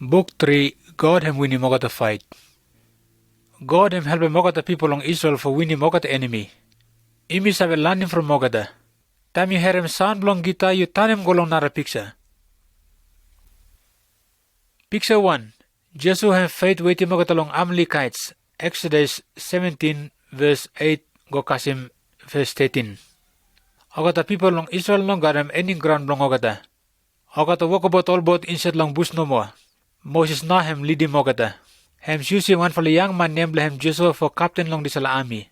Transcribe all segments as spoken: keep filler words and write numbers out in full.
Buk tri, God hem winim olgeta fait. God hem helpem olgeta pipol long Israel fo winim olgeta enemi. Imi save lanem from olgeta. Taem yu harem saon blong gita, yu tanem go long nara piksa. Piksa wan, Josua hem fait wetem olgeta long Amalikaits, Eksodas seventin, ves eit go kasem ves tetin. Olgeta pipol long Israel no gat hem ening graon blong olgeta. Olgeta wokabot olbot insaed long bus nomo. Moses nao hem lidim olgeta. Hem susim wanfala yang man nem blong hem Josua fo kapten long disala ami.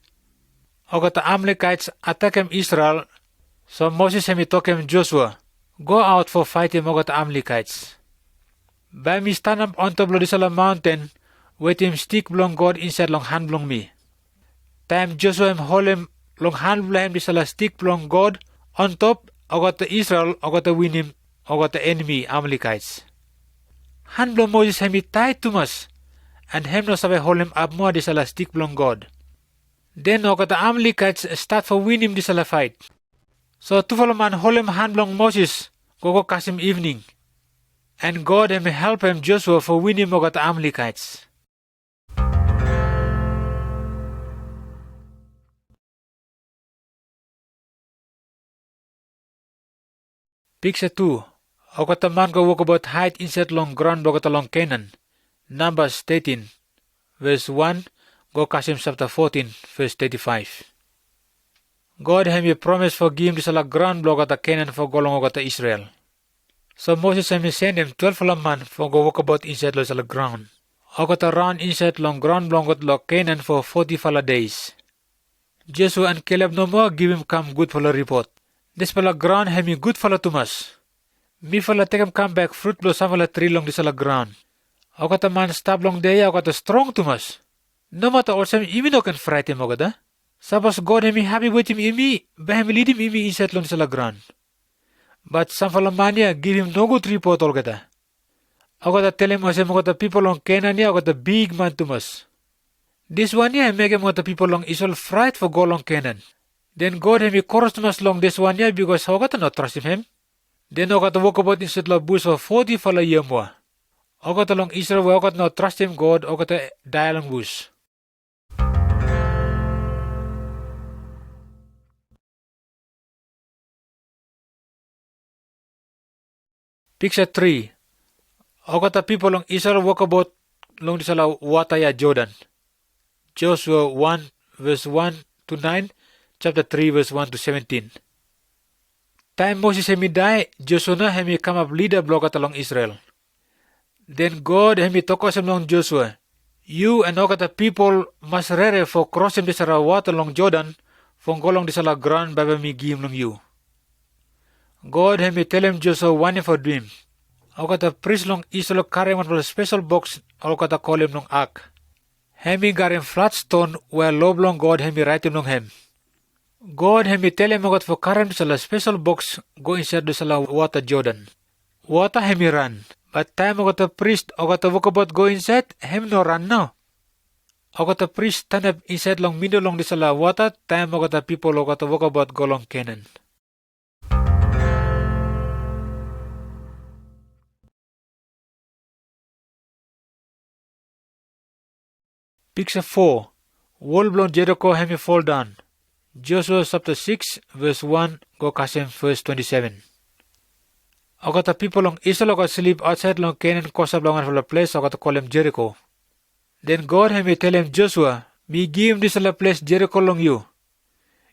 Olgeta Amalikaits atakem Israel, so Moses hem i tokem Josua, "Go aot fo faetem olgeta Amalikaits. Bae mi stanap on top long disala maonten, wetem stik blong God insaed long han blong mi." Taem Josua hem holem long han blong hem disala stik blong God on top, olgeta Israel olgeta winim olgeta enemi Amalikaits. Han blong Moses hem i taet tumas, and hem no save holem ap moa disala stik blong God. Den olgeta Amalikaits stat fo winim disala fait. So tufala man holem han blong Moses go go kasem ivening. And God hem i helpem Josua fo winim olgeta Amalikaits. Piksa tu, olgeta man go wokabot haid insaed long graon blong olgeta long Kenan. Nambas tetin, ves wan go kasem sapta fotin, ves teti faef. God hem i promes fo givim disala graon blong olgeta Kenan fo go long olgeta Israel. So Moses hem i sendem twelvefala man fo go wokabot insaed long disala graon. Olgeta raon insaed long graon blong olgeta long Kenan fo fotifala deis. Josua and Kelep nomo givim kam gudfala ripot. Disfala graon hem i gudfala tumas. Mifala tekem kam bek frut blong samfala tri long disala graon. Olgeta man stap long dia ya olgeta strong tumas. Nomata olsem imi no ken fraetem olgeta. Sapos God hem i hapi wetem imi, bae hem i lidim imi insaed long disala graon. Bat samfala man ya givim nogud ripot olgeta. Olgeta telem olsem olgeta pipol long Kenan ya olgeta big man tumas. Diswan ya i mekem olgeta pipol long Israel fraet fo go long Kenan. Den God hem i koros tumas long diswan ya bikos olgeta no trastem hem. Den olgeta wokabot insaed long bus fo fotifala yia moa. Olgeta long Israel we olgeta no trastem God olgeta dae long bus. Piksa tri. Olgeta pipol long Israel wokabot long disala wata ya Jordan. Josua wan ves wan tu naen, sapta tri ves wan tu seventin. Taem Moses hem i dae, Josua nao hem i kamap lida blong olgeta long Israel. Den God hem i tok olsem long Josua, yu and olgeta pipol mas rere fo krosem disala wata long Jordan fo go long disala graon bae mi givim long yu. God hem i telem Josua wanem fo duim. Olgeta pris long Israel karem wanfala spesel boks olgeta kolem long ak. Hem i karem flat ston we lo blong God hem i raetem long hem. God hem i telem olgeta fo karem disala spesel boks go insaed disala wata Jordan. Wata hem i ran, bat taem olgeta pris olgeta wokabot go insaed hem no ran nao. Olgeta pris stanap insaed long middle long disala wata taem olgeta pipol olgeta wokabot go long Kenan. Piksa fo. Wol blong Jeriko hem i foldaon. Josua sapta siks ves wan go kasem ves twenti seven. Olgeta pipol long Israel olgeta slip aotsaed long Kenan kosap long wanfala ples olgeta kolem Jeriko. Den God hem i telem Josua, mi givim disala ples Jeriko long yu.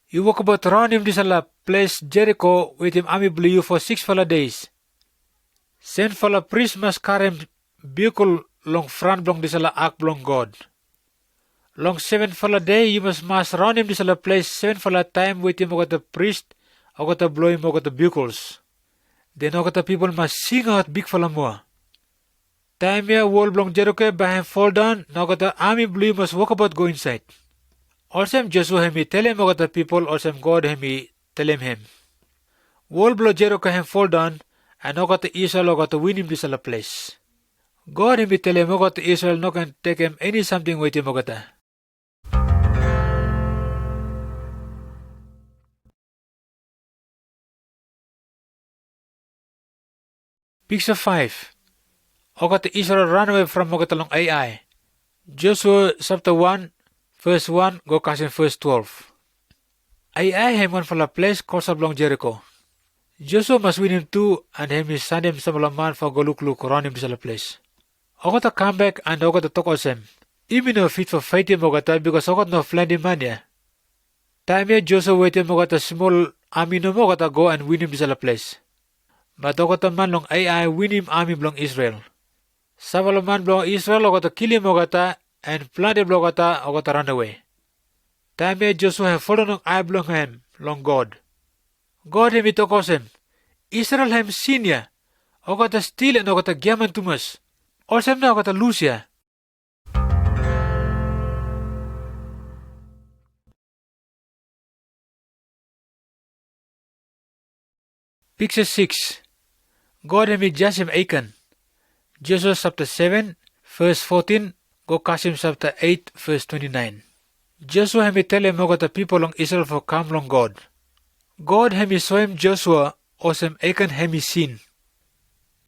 Yu wokabot raonem disala ples Jeriko wetem ami blong yu fo siksfala deis. Sevenfala pris mas karem biukul long fran blong disala ak blong God. Long sevenfala dei yu mas mas raonem disala ples sevenfala taem wetem olgeta pris olgeta blowim olgeta biukuls. Den olgeta pipol mas singaot bigfala moa. Taem ya wol blong Jeriko bae hem foldaon, na olgeta ami blong yu mas wokabot go insaed. Olsem Josua hem i telem olgeta pipol olsem God hem i telem hem. Wol blong Jeriko hem foldaon, and olgeta Israel olgeta winim disala ples. God hem i telem olgeta Israel no ken tekem eni samting wetem olgeta. Piksa faef. Olgeta Israel ranawe from olgeta long Ai. Josua sapta wan, ves wan go kasem ves twelve. Ai hem wan fala ples kolsa blong Jeriko. Josua mas winim tu, and hemi sandem sam fala man fo go lukluk raon disala ples. Olgeta kambek and olgeta tok olsem, imi no fit fo faitim olgeta bikos olgeta no plante man ya. Taem ya Josua wetem olgeta smol ami nomo olgeta go and winim disala ples. Bat olgeta man long Ai winim ami blong Israel. Sam fala man blong Israel olgeta kilim olgeta, and plante blong olgeta olgeta ranawe. Taem ya Josua hem foldaun long ai blong hem long God. God hemi tok olsem, Israel hem sin ya, olgeta stil and olgeta giaman tumas. Olsem na olgeta lus ya. Piksa six. God hemi jasem Akan. Josua sapta seven, ves fourteen go kasem sapta eight, ves twenty nine. Josua hemi telem olgeta pipol long Israel fo kam long God. God hemi soem Josua olsem Akan hemi sin.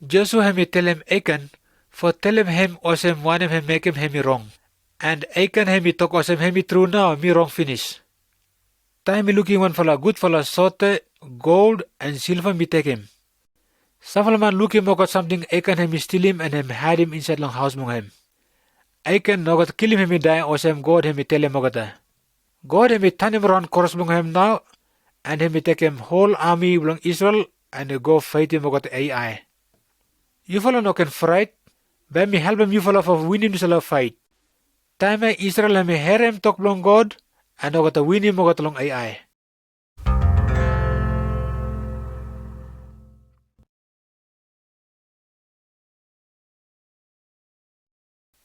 Josua hemi telem Akan fo telem hem olsem wanem hem mekem hemi rong. And Akan hemi tok olsem hemi tru nao, mi rong finis. Taem mi lukim wan fala gud fala sote, gold and silva mi tekem. Sam fala man lukim olgeta samting Akan hemi stilim and hem haedem insaed long haos blong hem. Akan olgeta kilim hemi dae olsem God hemi telem olgeta. God hemi tanem raon kros blong hem nao, and hemi tekem hol ami blong Israel and go faitim olgeta Ai. Yufala no ken fraet, bae mi helpem yufala fo winim disala faet. Taem ya Israel hemi herem tok blong God, and olgeta winim olgeta long Ai.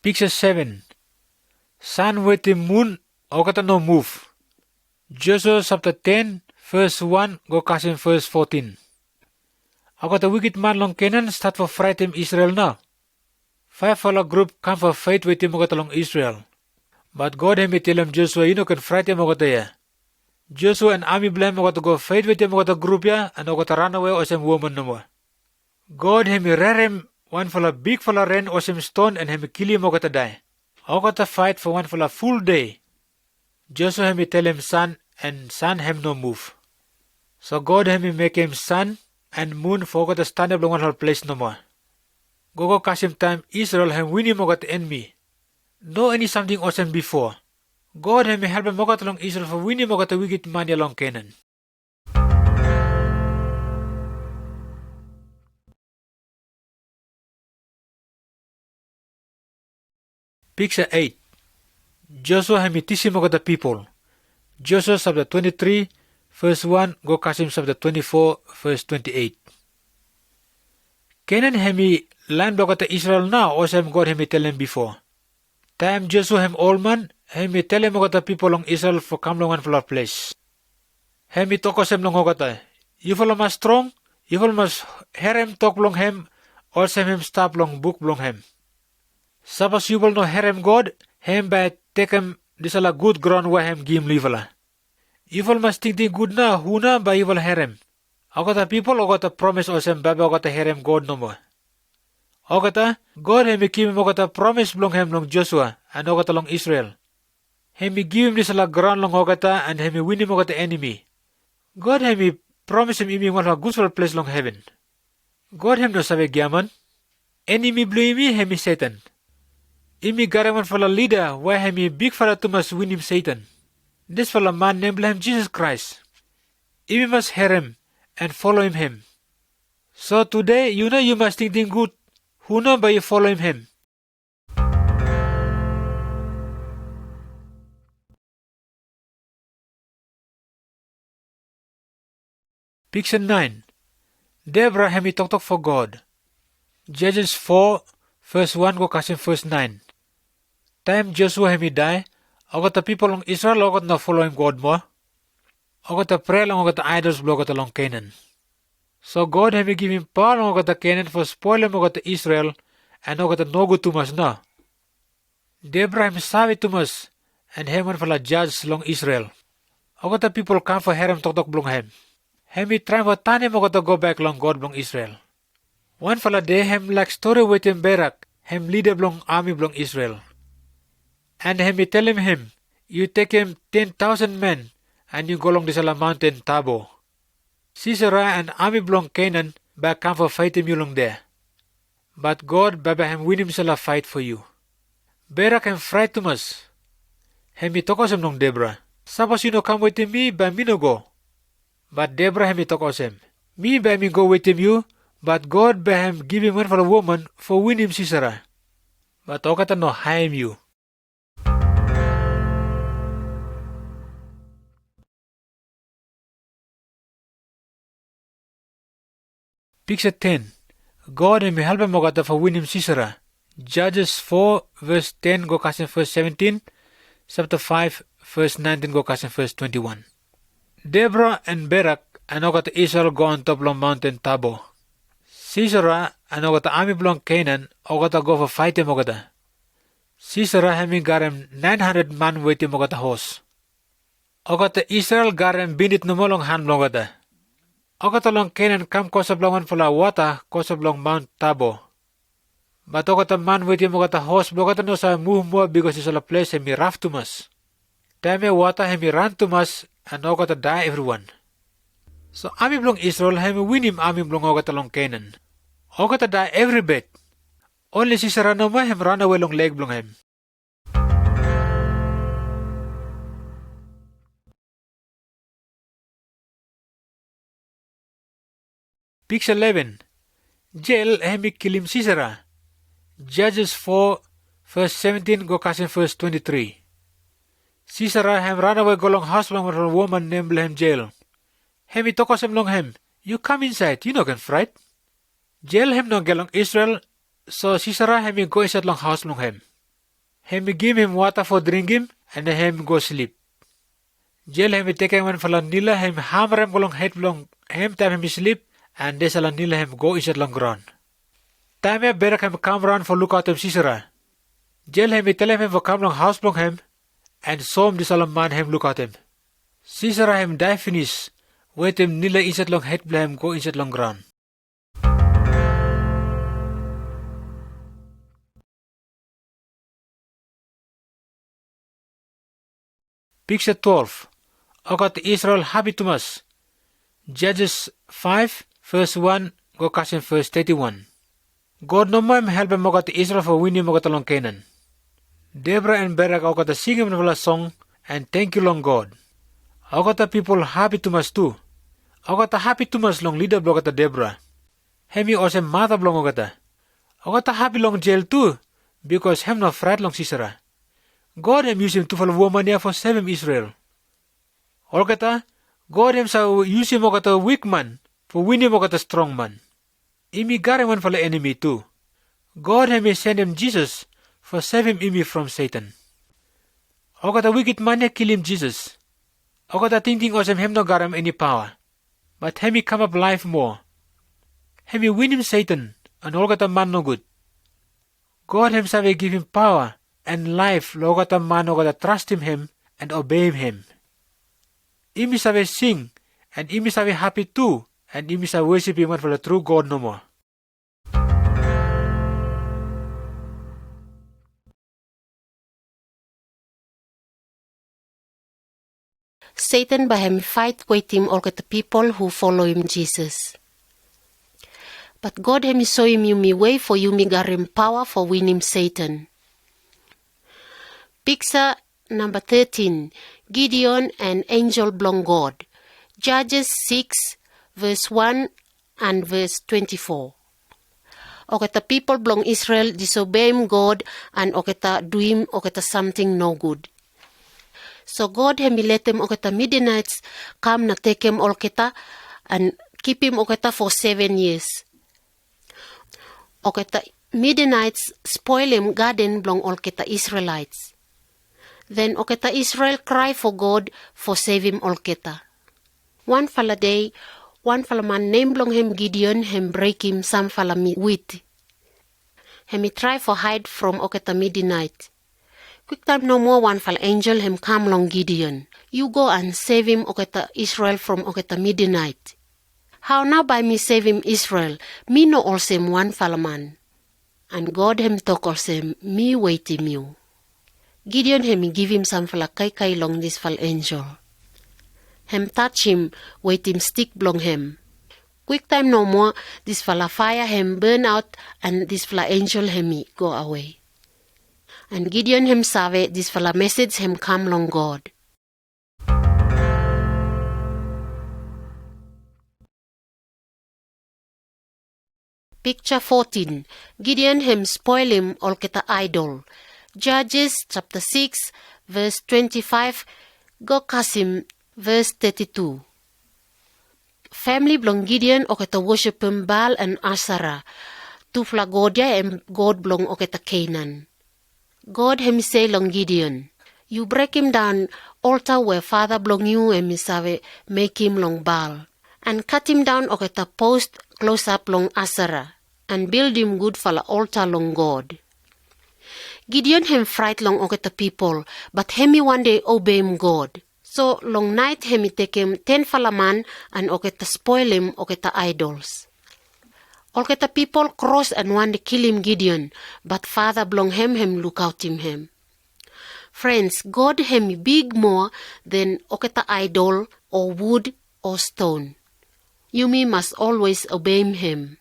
Piksa seven. San wetem mun, olgeta no muf. Josua sapta ten, ves wan go kasem ves fourteen. Olgeta wikid man long Kenan stat fo fraetem Israel nao. Faef fala grup kam fo faet wetem olgeta long Israel. Bat God hemi telem Josua i no ken fraetem olgeta ya. Josua and ami blong hem olgeta go faet wetem olgeta grup ya and olgeta ranawe olsem woman nomo. God hemi rerem wan fala big fala ren olsem ston and hemi kilim olgeta dae. Olgeta faet fo wan fala ful dei. Josua hemi telem san, and san hem no muf. So God hemi mekem san and mun fo olgeta standa blong wan fala ples nomo. Gogo kasem taem Israel hem winim olgeta enmi. No eni samting olsem bifo. God hemi helpem olgeta long Israel fo winim olgeta wikid man ya long Kenan. Piksa eight. Josua hemi tisim olgeta pipol. Josua sapta twenty three, ves wan go kasem sapta twenty four, ves twenty eight. Kenan hemi lan blong olgeta Israel nao olsem God hemi telem bifo. Taem Josua hem olman, hemi telem olgeta pipol long Israel fo kam long wan fala ples. Hemi tok olsem long olgeta, yufala mas strong, yufala mas herem tok blong hem olsem hem stap long buk blong hem. Sapos yufala no herem God, hem bae tekem disala gud graon we hem gim long yufala. Yufala mas tingting gud nao hu nao bae yufala herem. Olgeta pipol olgeta promes olsem bae olgeta herem God nomo. Olgeta, God hemi givim olgeta promes blong hem long Josua and olgeta long Israel. Hemi givim disala graon long olgeta and hemi winim olgeta enimi. God hemi promesim imi wan fala gud fala ples long heven. God hem no save giaman. Enimi blong imi hemi Setan. Imi garem wan fala lida we hemi big fala tumas winim Setan. Dis fala man nem blong hem Jisas Kraes. Imi mas herem and foloem hem. So tude yu nao yu mas tingting gud hu nao bae yu foloem hem. Piksa nine. Debra hemi toktok fo God. Judges four, ves wan go kasem ves nine. Taem Josua hemi dae, olgeta pipol long Israel olgeta no foloem God moa. Olgeta prea long olgeta idols blong olgeta long Kenan. So God hemi givim paoa long olgeta Kenan fo spolem olgeta Israel and olgeta nogud tumas nao. Debra hem save tumas and hem wan fala judge long Israel. Olgeta pipol kam fo herem toktok blong hem. Hemi traem fo tanem olgeta gobak long God blong Israel. Wanfala dei hem lak stori wetem Barak, hem lida blong ami blong Israel. An hem i telem hem, yu tekem ten tausen men, an yu go long disala maunten Tabor. Sisera an ami blong Kenan bae kam fo faetem yu long dea. Bat God bae bae hem winim disala faet fo yu. Barak hem fraet tumas. Hem i tok olsem long Debra, sapos yu no kam wetem mi, bae mi no go. Bat Debra hem i tok olsem, mi bae mi go wetem yu, bat God bae hem givim wanfala woman fo winim Sisera. Bat olgeta no harem yu. Piksa ten. God hem i helpem olgeta fo winim Sisera. Judges four verse ten go kasem verse seventeen, chapter five verse nineteen go kasem verse twenty-one. Debra an Barak an olgeta Israel go antap long maunten Tabor. Sisera an olgeta ami blong Kenan, olgeta go fo faetem olgeta. Sisera hem i garem nine hundred man wetem olgeta hos. Olgeta Israel garem binit nomo long han blong olgeta. Olgeta long Kenan kam kosap long wanfala wata kosap long Mount Tabor. Bat olgeta man wetem olgeta hos blong olgeta no sa muv moa bikos disala ples hem i raf tumas. Taem ya wata hem i ran tumas an olgeta dae evriwan. So ami blong Israel hem i winim ami blong olgeta long Kenan. Olgeta dae evribet. Onli Sisera nomo hem ranawe long lek blong hem. Piksa eleven. Jael hem i kilim Sisera. Judges four verse seventeen go kasem verse twenty-three. Sisera hem ranawe go long haus blong wanfala woman nem blong hem Jael. Hem i tok olsem long hem, yu kam insaed, yu no ken fraet. Jael hem no get long Israel, so Sisera hem i go insaed long haus blong hem. Hem i givim hem wata fo dringim, an hem i go slip. Jael hem i tekem wanfala nila hem i hamarem go long hed blong hem taem hem i slip, an disala nila hem i go insaed long graon. Taem ya Barak hem i kam raon fo lukaotem Sisera. Jael hem i telem hem fo kam long haus blong hem, an soem disala man hem lukaotem. Sisera hem i dae finis, wetem nila insaed long hed blong hem go insaed long graon. Piksa twelve. Olgeta Israel hapi tumas. Judges five verse one go kasem verse thirty-one. God nomo hem i helpem olgeta Israel fo winim olgeta long Kenan. Debra an Barak olgeta singem wanfala song an tangkiu long God. Olgeta pipol hapi tumas tu. Olgeta hapi tumas long lida blong olgeta Debra. Hem i olsem mada blong olgeta. Olgeta hapi long Jael tu, bikos hem no fraet long Sisera. God hem i yusum tufala woman ya fo sevem Israel. Olgeta, God hem sa yusum olgeta wik man fo winim olgeta strong man. Imi garem wanfala enemi tu. God hem i sendem Jesus fo sevem imi from Satan. Olgeta wiked man ya kilim Jesus. Olgeta tingting olsem hem no garem eni paoa. Bat hem i kamap laef moa. Hem i winim Satan an olgeta man nogud. God hem save givim paoa an laef long olgeta man olgeta trastem hem an obeim hem. Imi save sing, an imi save hapi tu, an imi save wosipim wanfala tru God nomo. Satan bae hem i faet wetem olgeta pipol hu folem Jesus. Bat God hem i soem yumi wei fo yumi garem paoa fo winim Satan. Piksa namba thirteen, Gideon an enjel blong God. Judges six verse one an verse twenty-four. Olgeta pipol blong Israel disobeim God an olgeta duim olgeta samting nogud. So God hem i letem olgeta Midianites kam na tekem olgeta an kipim olgeta fo seven yias. Olgeta Midianites spolem gaden blong olgeta Israelites. Den olgeta Israel krae fo God fo sevem olgeta. Wanfala dei, wanfala man nem blong hem Gideon hem brekim samfala mi-, wit. Hem i trae fo haed from olgeta Midianite. Kwiktaem nomo wanfala enjel hem kam long Gideon. Yu go an sevem olgeta Israel from olgeta Midianite. Hao nao bae mi sevem Israel, mi no olsem wan fala man? An God hem tok olsem, mi wetem yu. Gideon hem i givim samfala kaikai long disfala angel. Hem tajem wetem stik blong hem. Kwiktaem nomo, disfala faea hem burn out, an disfala angel hem i go away. An Gideon hem save, disfala message hem kam long God. Picture fourteen. Gideon hem spoilem olketa idol. Judges chapter six, verse twenty-five, go kasim verse thirty-two. Family blong Gideon oketa worsipem Baal an Asherah. Tufala god ya hem god blong oketa Canaan. God hem i sei long Gideon, yu brekem daon altar we fada blong yu hem i save mekem long Baal, an katem daon oketa post klosap long Asherah, an bildem gudfala altar long God. Gideon hem fraet long oketa pipol, bat hem i wande obeim God. So long naet hem i tekem tenfala man an oketa spoilem oketa idols. Olketa pipol kros an wande kilem Gideon, bat fada blong hem hem lukaotem hem. Friends, God hem i big moa den oketa idol o wood o stone. Yumi mas always obeim hem.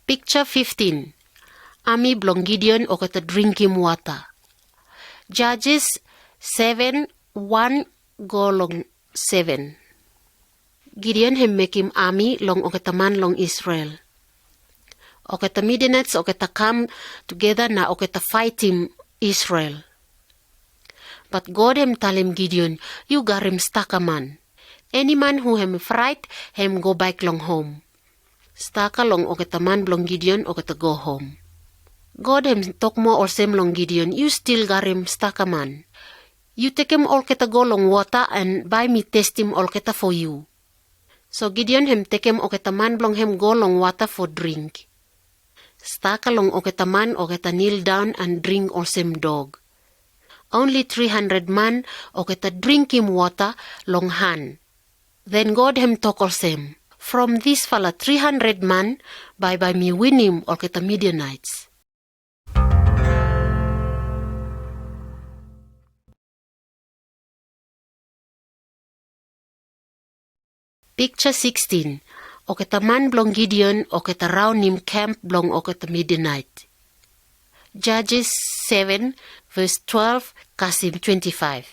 Picture fifteen. Ami blong Gideon oketa dringkem wata. Judges seven, one go long seven. Gideon hem mekem ami long oketa man long Israel. Oketa Midianites oketa kam tugeta na oketa faetem Israel. Bat God hem talem Gideon, yu garem staka man. Eni man hu hem fraet hem go baek long hom. Staka long oketa man blong Gideon oketa go hom. God hem tok moa olsem long Gideon, yu stil garem staka man. Yu tekem olketa go long wata an bae mi testem olketa fo yu. So Gideon hem tekem oketa man blong hem go long wata fo dring. Staka long oketa man oketa nil daon an dring olsem dog. Only three hundred man oketa dringkem wata long han. Den God hem tok olsem, from disfala three hundred man, bae bae mi winim olketa Midianites. Picture sixteen. Oketa man blong Gideon oketa raonem kamp blong oketa Midianite. Judges seven, verse twelve kasim twenty-five.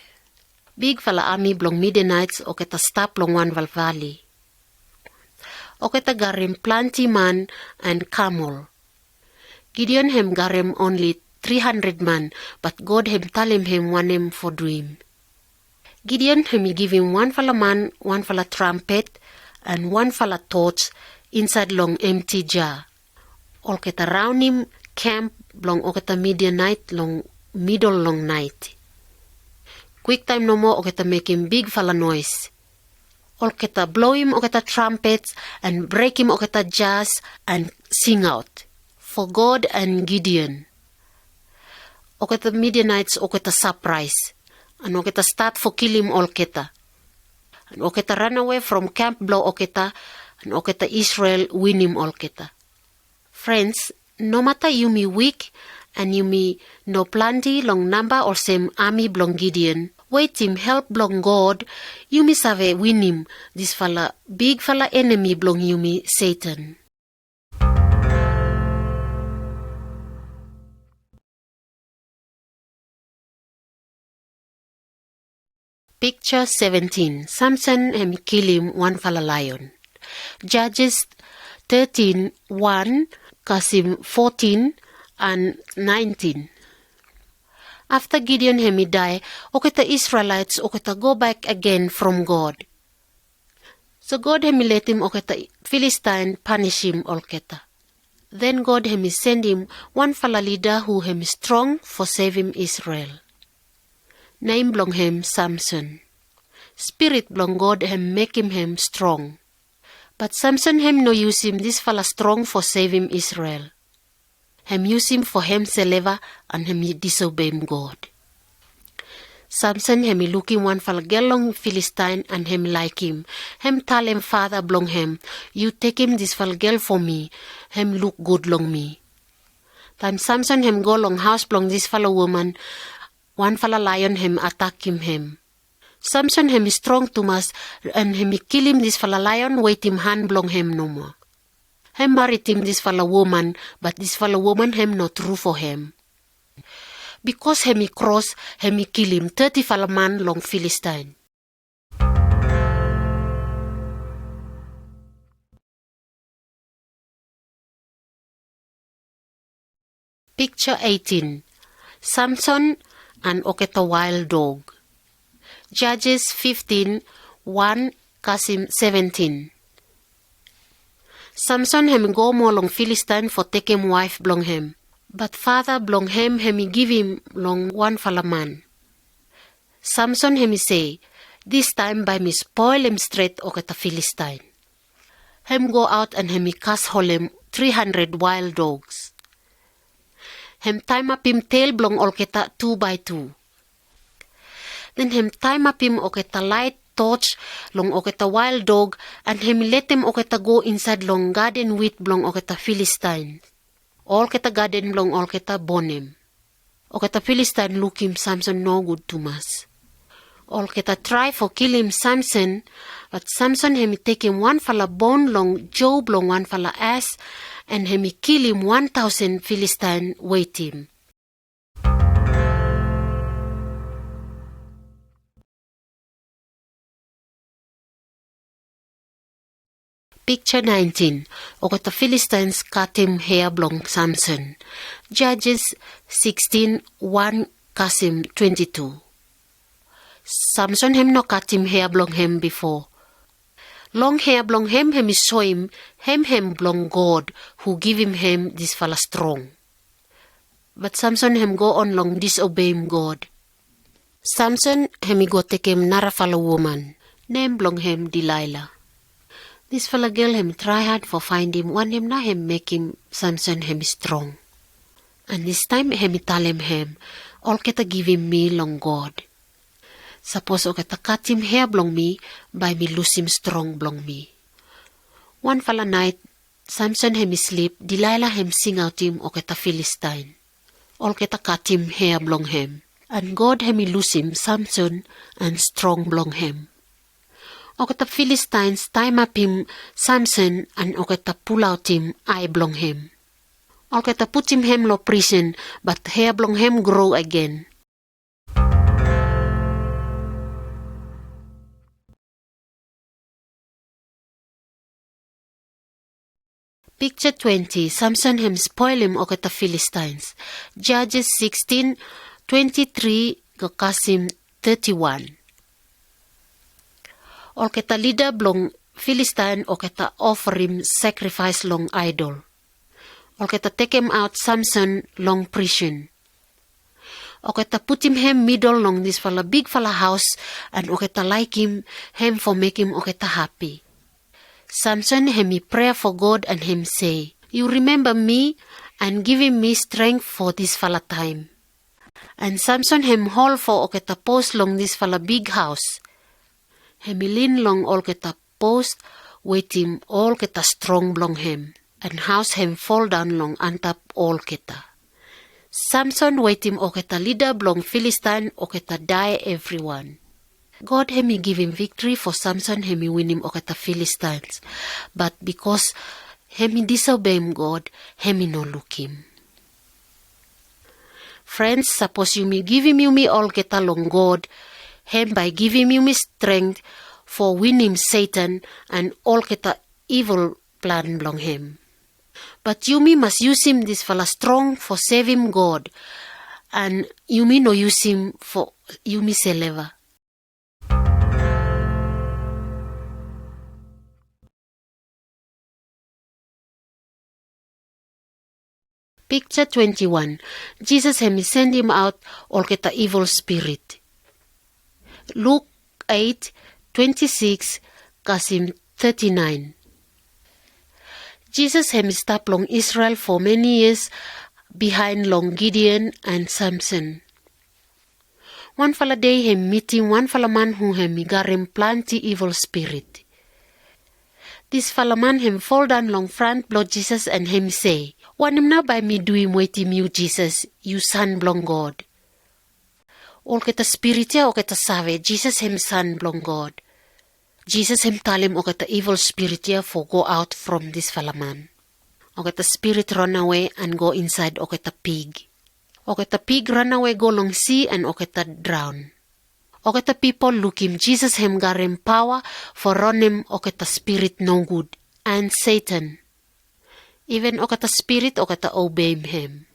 Bigfala ami blong Midianites oketa stap long wanfala vali. Oketa garem plante man an kamol. Gideon hem garem only three hundred man, bat God hem talem hem wanem fo duim. Gideon hem i givim wanfala man wanfala trampet an wanfala toch insaed long emti ja. Olketa raonem kamp blong oketa Midianite long midol long naet. Kwiktaem nomo oketa mekem bigfala noes. Olketa bloem oketa trampet an brekem oketa jas an singaot fo God an Gideon. Oketa Midianites oketa sapraes an oketa stat fo kilim olketa. An oketa ranawe from kamp blong oketa, an oketa Israel winim olketa. Friends, no mata yumi wik an yumi no plante long namba olsem ami blong Gideon, wetem help blong God, yumi save winim disfala bigfala enemi blong yumi, Setan. Picture seventeen. Samson hem kilim wanfala lion. Judges thirteen, one kasim fourteen an nineteen. Afta Gideon hem i dae, oketa Israelites oketa go back again from God. So God hem i letem oketa Philistine panisem olketa. Den God hem i sendem wanfala lida hu hem i strong fo sevem Israel. Nem blong hem Samson. Spirit blong God hem mekem hem strong. Bat Samson hem no yusem disfala strong fo sevem Israel. Hem yusim fo hem seleba an hem i disobeim God. Samson hem i lukim wan fala gel long Filistain an hem i laikim. Hem talem fada blong hem, "Yu tekem dis fala gel fo mi, hem luk gud long mi." Taem Samson hem go long haos blong dis fala woman, wan fala laion hem atakem hem. Samson hem i strong tumas an hem i kilim dis fala laion wetem han blong hem nomo. Hem maritim dis fala woman, bat dis fala woman hem no tru fo hem. Bikos hem i kros, hem i kilim teti fala man long Filistain. Picture eighteen. Samson an oketa wild dog. Judges fifteen, one kasim seventeen. Samson hem i go moa long Filistain fo tekem waef blong hem. Bat fada blong hem hem i givim long wan fala man. Samson hem i sei, "Distaem bae mi spoelem stret oketa Filistain." Hem go aot an hem i kas holem three hundred wild dogs. Hem taemapim tel blong olketa tu bae tu. Den hem taemapim oketa laet toch long oketa wild dog an hem i letem oketa go insaed long gaden wit blong oketa Filistain. Olketa gaden blong olketa bonem. Oketa Filistain lukim Samson nogud tumas. Olketa trae fo kilim Samson, bat Samson hem i tekem wan fala bon long jou blong wan fala as, an hem i kilim wan taosen Filistain wetem. Picture nineteen. Oketa Filistain katim hea blong Samson. Judges sixteen, one kasim twenty-two. Samson hem no katim hea blong hem bifo. Long hea blong hem hem i soem hem hem blong God hu givim hem dis fala strong. Bat Samson hem go on long disobeim God. Samson hem i go tekem nara fala woman, nem blong hem Delilah. Dis fala gel hem i trae had fo faenem wanem na hem mekem Samson hem i strong. An distaem hem i talem hem, "Olketa givim mi long God. Sapos oketa katim hea blong mi, bae mi lusim strong blong mi." Wan fala naet, Samson hem i slip, Delilah hem singaotem oketa Filistain. Olketa katim hea blong hem. An God hem i lusim Samson an strong blong hem. Oketa Filistain taemapim Samson an oketa pulaotem ae blong hem. Olketa putum hem lo prison, bat hea blong hem grow again. Picture twenty, Samson hem spoelem oketa Philistines. Judges sixteen, twenty-three go kasim thirty-one. Olketa lida blong Philistine oketa oferem sacrifice long idol. Olketa tekem aot Samson long prison. Oketa putum hem middle long disfala bigfala haos, and oketa laikim hem for mekem oketa hapi. Samson hem i prea for God and hem sei, "You remember me and givim mi strength for disfala taem." And Samson hem hol for oketa post long disfala big haos. Hem i lin long olketa post, wetem olketa strong blong hem, and haos hem foldaon long antap olketa. Samson wetem oketa lida blong Philistine oketa dae evriwan. God hem i givim viktri for Samson hem i winim oketa Philistines, but bikos hem i disobeim God, hem i no lukim. Friends, sapos yumi givim yumi olgeta long God, hem bae givim yumi strength for winim Satan and olgeta evil plan blong hem. But yumi mas yusim disfala strong for sevem God, and yumi no yusim for yumi seleva. Picture twenty-one. Jesus hem i sendem aot olgeta evil spirit. Luke eight, twenty-six kasim thirty-nine. Jesus hem i stap long Israel for many years bihain long Gideon and Samson. Wan fala dei hem mitim wan fala man hu hem i garim plante ivol spirit. Dis fala man hem foldaon long frant blong Jisas and hem i sei, "Wanem nau bae mi duim wetem yu Jisas, yu San blong God?" Olgeta spirit ya olgeta save Jisas hem San blong God. Jisas hem talem olgeta ivol spirit ya fo go aot from dis fala man. Olgeta spirit ranawe and go insaed olgeta pig. Olgeta pig ranawe go long si and olgeta draon. Olgeta pipol lukim Jisas hem garim paoa fo ranem olgeta spirit nogud and Setan. Iven olgeta spirit olgeta obeim hem.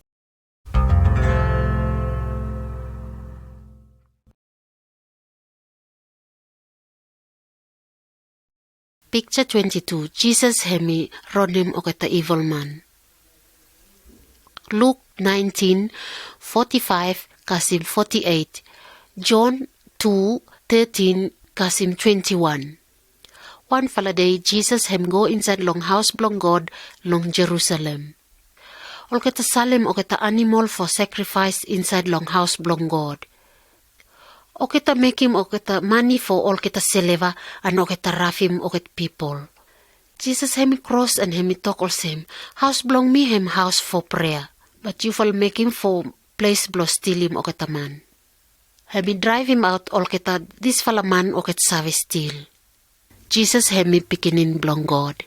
Pikja twenti tu. Jisas hem i ranem olgeta ivol man. Luk naentin foti faef kasim foti eit. Jon tu tetin kasim twenti wan. Wan fala dei Jisas hem go insaed long haos blong God long Jerusalem. Olgeta salem olgeta animol fo sakrifaes insaed long haos blong God. Olgeta mekem olgeta mane fo olgeta seleva and olgeta rafim olgeta pipol. Jisas hem i kros and hem i tok olsem, "Haos blong mi hem haos fo prea, bat yu fala mekem fo ples blong stilim olgeta man." Hem i draevem aot olgeta dis fala man olgeta save stil. Jisas hem i pikinini blong God.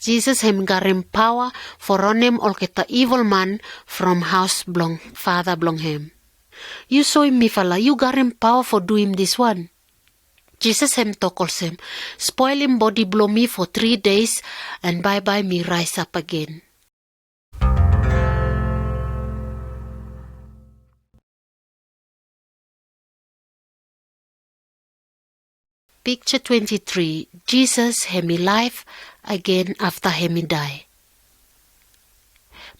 Jisas hem i garim paoa fo ranem olgeta ivol man from haos blong Fada blong hem. Yu soem mifala yu garim paoa fo duim dis wan. Jisas hem tok olsem, "Spoelem bodi blong mi fo tri deis and baebae mi raesap agen." Pikja twenti tri. Jisas hem i laef agen afta hem i dae.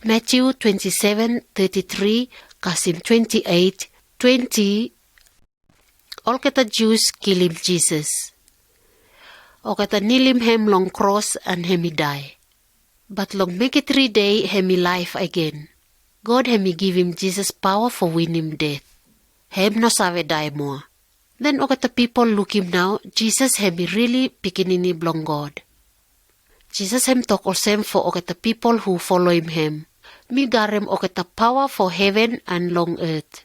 Matiu twenti seven teti tri kasim twenti eit, twenti. Olgeta Jus kilim Jisas. Olgeta nilim hem long kros and hem i dae. Bat long meke tri dei hem i laef agen. God hem i givim Jisas paoa fo winim det. Hem no save dae moa. Den olgeta pipol lukim nao Jisas hem i rili pikinini blong God. Jisas hem tok olsem fo olgeta pipol hu foloem hem, "Mi garim olgeta paoa fo heven and long et.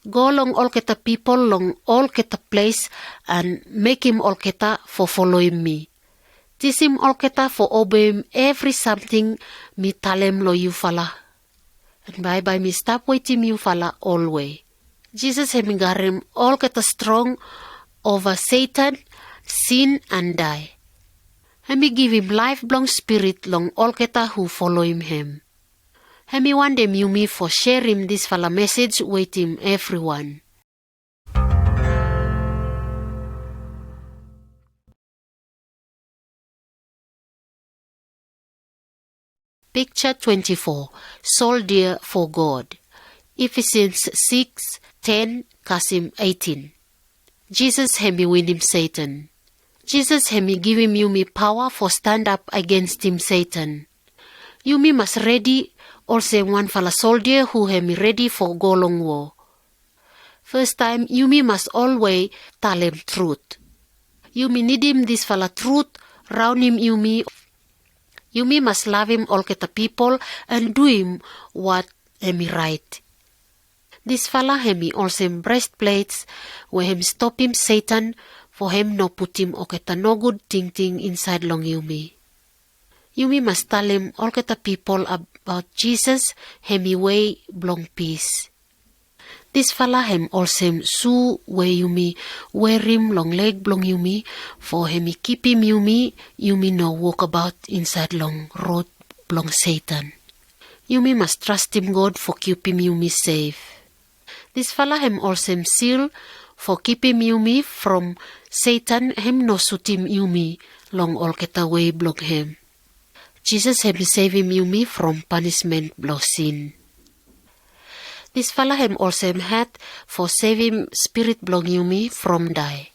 Go long olgeta pipol long olgeta ples and mekem olgeta fo foloem mi. Tisim olgeta fo obeem evri samting mi talem long yufala. And baebae mi stap wetem yufala olwe." Jisas hem i garim olgeta strong ova Setan, sin and dae. Hem i givim laef blong spirit long olgeta hu foloem hem. Hem i wantem yumi fo serem dis fala mesej wetem evriwan. Pikja twenti fo. Soldia fo God. Efesians siks ten kasim eitin. Jisas hem i winim Setan. Jisas hem i givim yumi paoa fo standap agenstim Setan. Yumi mas redi olsem wan fala soldia hu hem i redi fo go long wo. Fastaem yumi mas olwe talem trut. Yumi nidim dis fala trut raonem yumi. Yumi mas lavem olgeta pipol and duim wat hem i raet. Dis fala hem i olsem brestplets we hem i stopem Setan fo hem no putem olgeta nogud tingting insaed long yumi. Yumi mas talem olgeta pipol abaot Jisas hem i wei blong pis. Dis fala hem olsem su we yumi werem long leg blong yumi fo hem i kipem yumi, yumi no wokabaot insaed long rod blong Setan. Yumi mas trastem God fo kipem yumi sef. Dis fala hem olsem sil fo kipem yumi from Setan hem no sutem yumi long olgeta wei blong hem. Jisas hem i sevem yumi from panismen blong sin. Dis fala hem olsem het fo sevem spirit blong yumi from dae.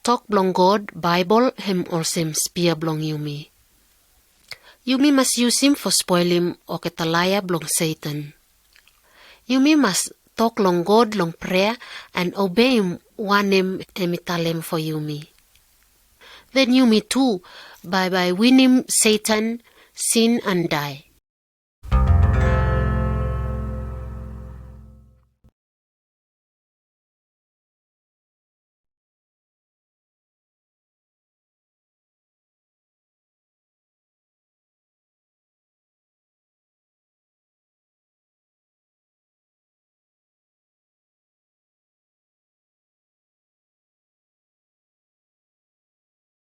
Tok blong God, Baebol, hem olsem spia blong yumi. Yumi mas yusim fo spoilim o ke talaia blong Satan. Yumi mas tok long God long prea and obeim wanem em i talem fo yumi. Then yumi tu bai bai winim Satan, sin and die.